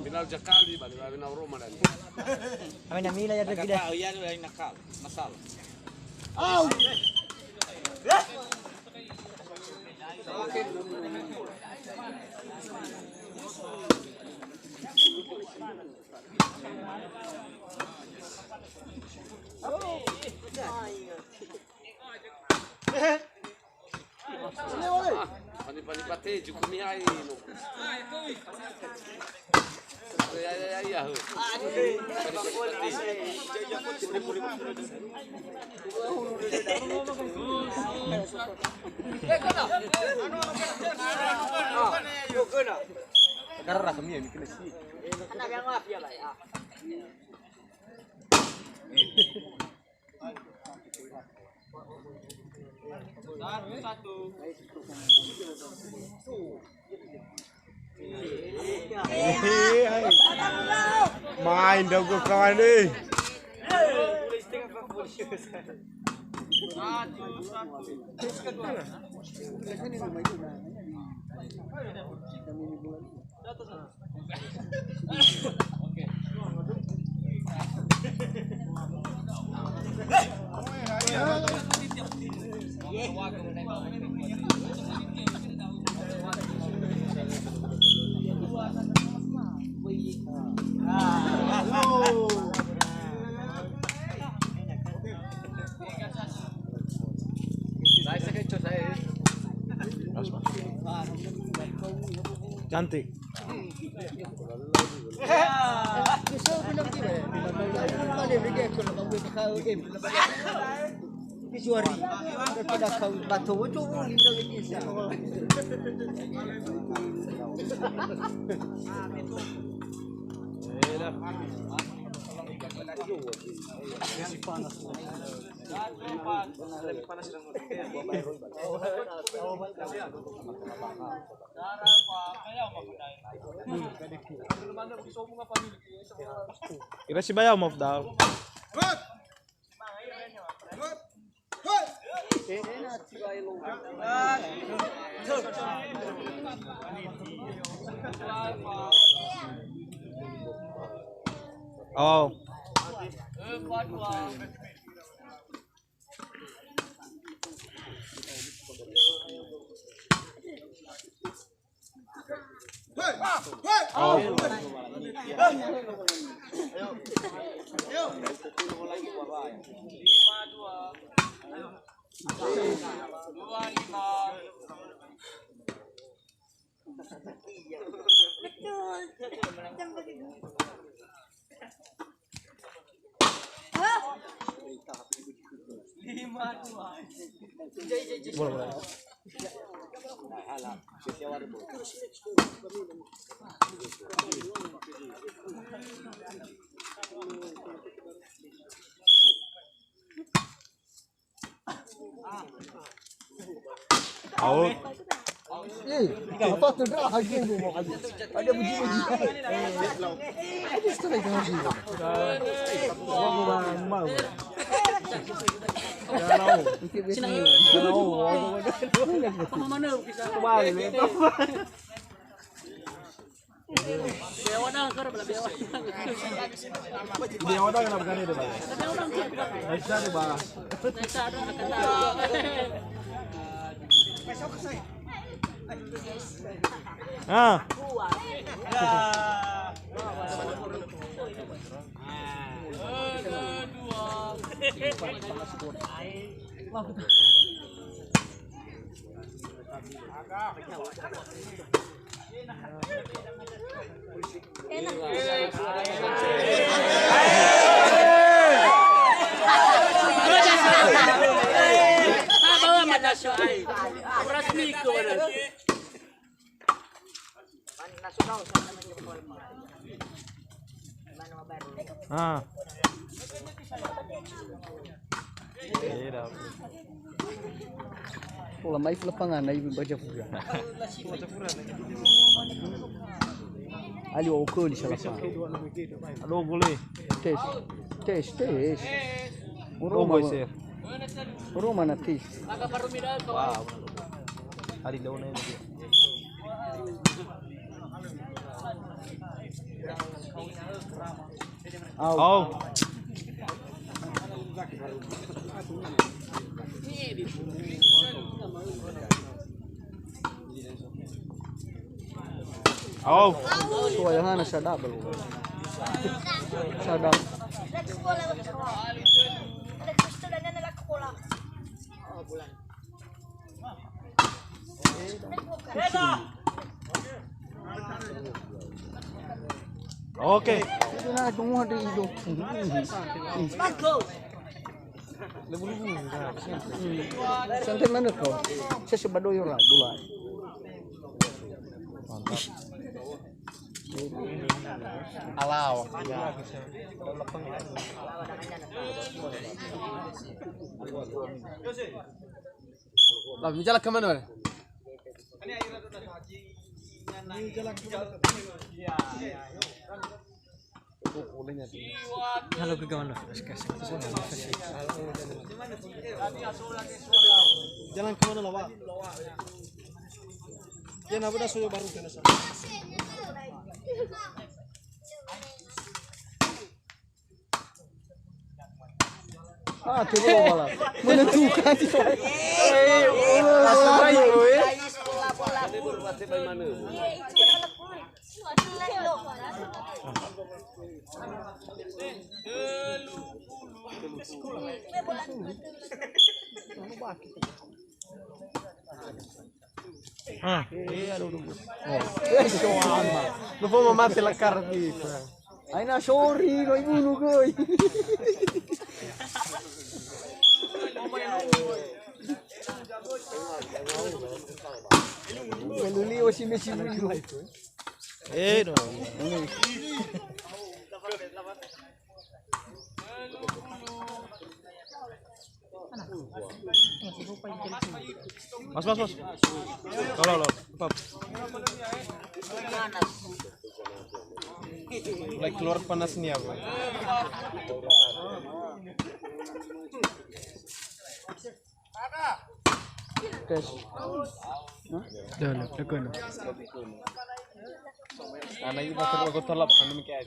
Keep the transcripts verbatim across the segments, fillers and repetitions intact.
Minau jakali, bali, bali, minau Roma dan. Kami na mila ya, David. Nakal, ya, lain nakal. Masalah. Au. Pani-pani pate, jukumi hai no. Ya, ya, ya, ya, ho. Karena kami yang bikin sih. Anak yang maaf ya, Pak, ya. Satu, satu. Main dong kawan, eh. Satu, satu. Cantik. Ira sibayao, Mofdal. Oh. Au. Eh, apa tu dah lagi ni? Ada bunyi-bunyi. Ada strike lagi. Mau, mau. Kalau. Kalau. Kembali. Ah. Ah. Pola mai fula pangana ibu baca fura. Ali wa okoli salapa. Aduh, boleh. Tes. Tes, tes. Aduh, boleh, sir. Roma na tes. Wow. Hari daun ini dia. Au. Au. Au. So, ya, hana sadap belum. Sadap. Oke. Santai mana kau? Saya sebab doyo lah, dulu. Mantap. Alau. Lah, mi jalan ke mana? Halo, ke kawan. Jalan ke mana, Lawa? Ya, na udah sudah baru kena sana. Ah, terus malah. Menentukan. Eh, langsung aja, boy. Ah. Eh, aduh, aduh. Oh. Eh, so ama. Lupa mamate lakar gitu. Aina sorry, kau ibu nu kau. Luli osi Messi dulu. Eh, no. Mas, mas, mas. Tolong, tolong. Cepat. Mulai keluar panasnya, Bang. Tes. Hah? Dah, dah, dah, dah. Anak ini pakai rokok tolak, bukan demikian.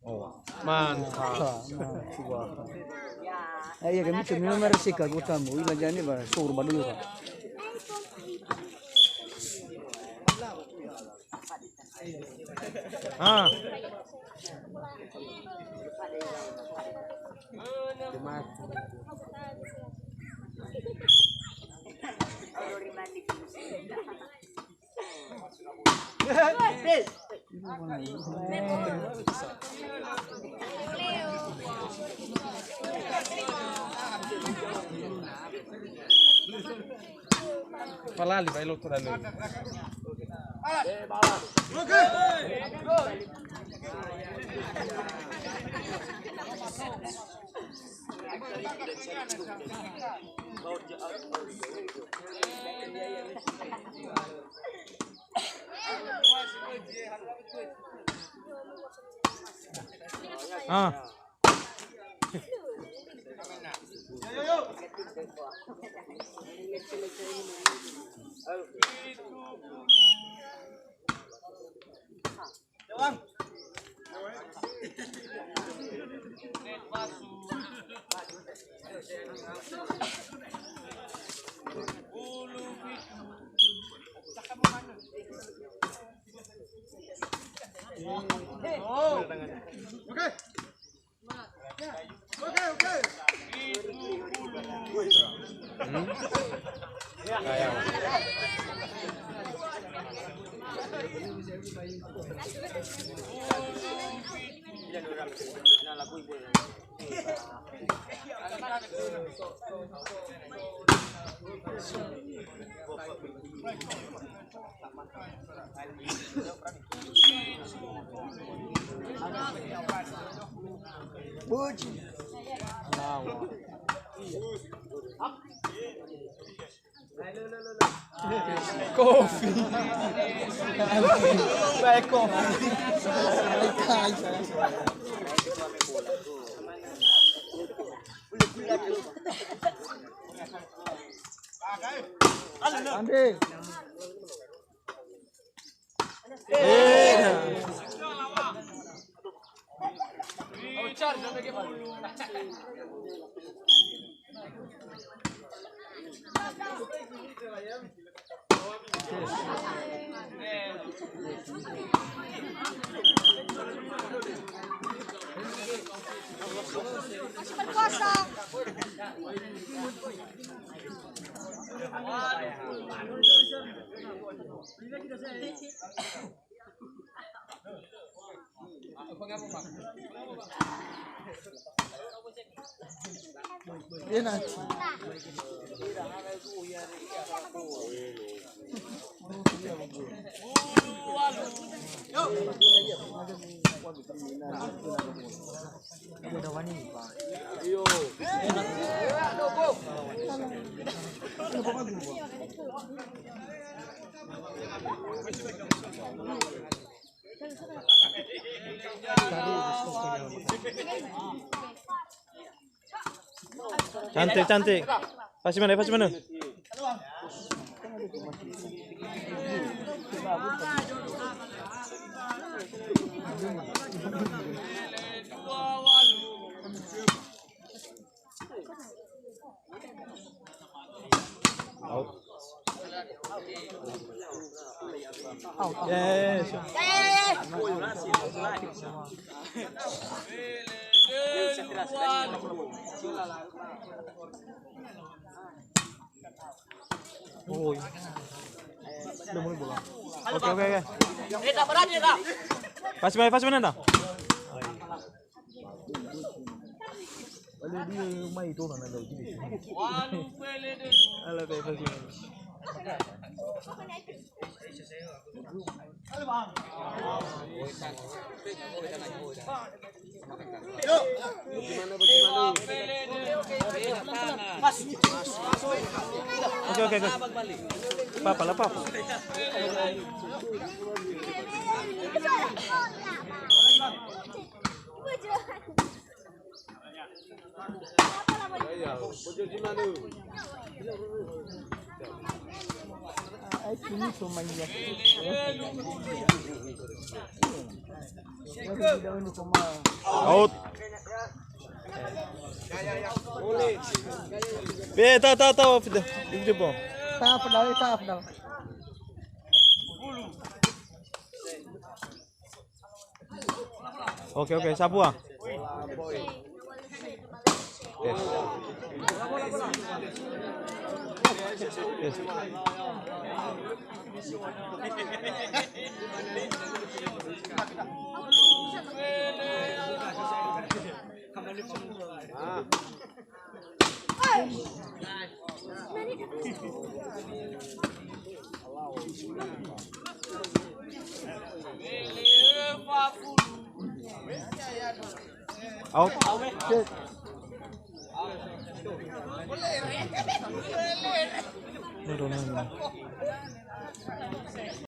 Oh, mantap. Nah, coba. Eh, iya, kami, kami memang resika gua tamu. Ila jani ba, sur badura. Ah. Falali, vai l'oto da lui. Ah. Kofi. Beh, kofi. Andre. Penalti. Cantik, cantik. Pasi mana, pasi mana? Out. Yes. Oi. Sudah mulai bola. Oke, oke, oke. Pasi mana, pasi mana, dah? Ala, baik, baik. Oke, oke, oke. Apa-apa lah, apa-apa. Out. Be, ta, ta, ta, fida. Fida, bo. Ta, fida, ta, fida. Oke, oke, sabu, ah. Yes. Yes. Out.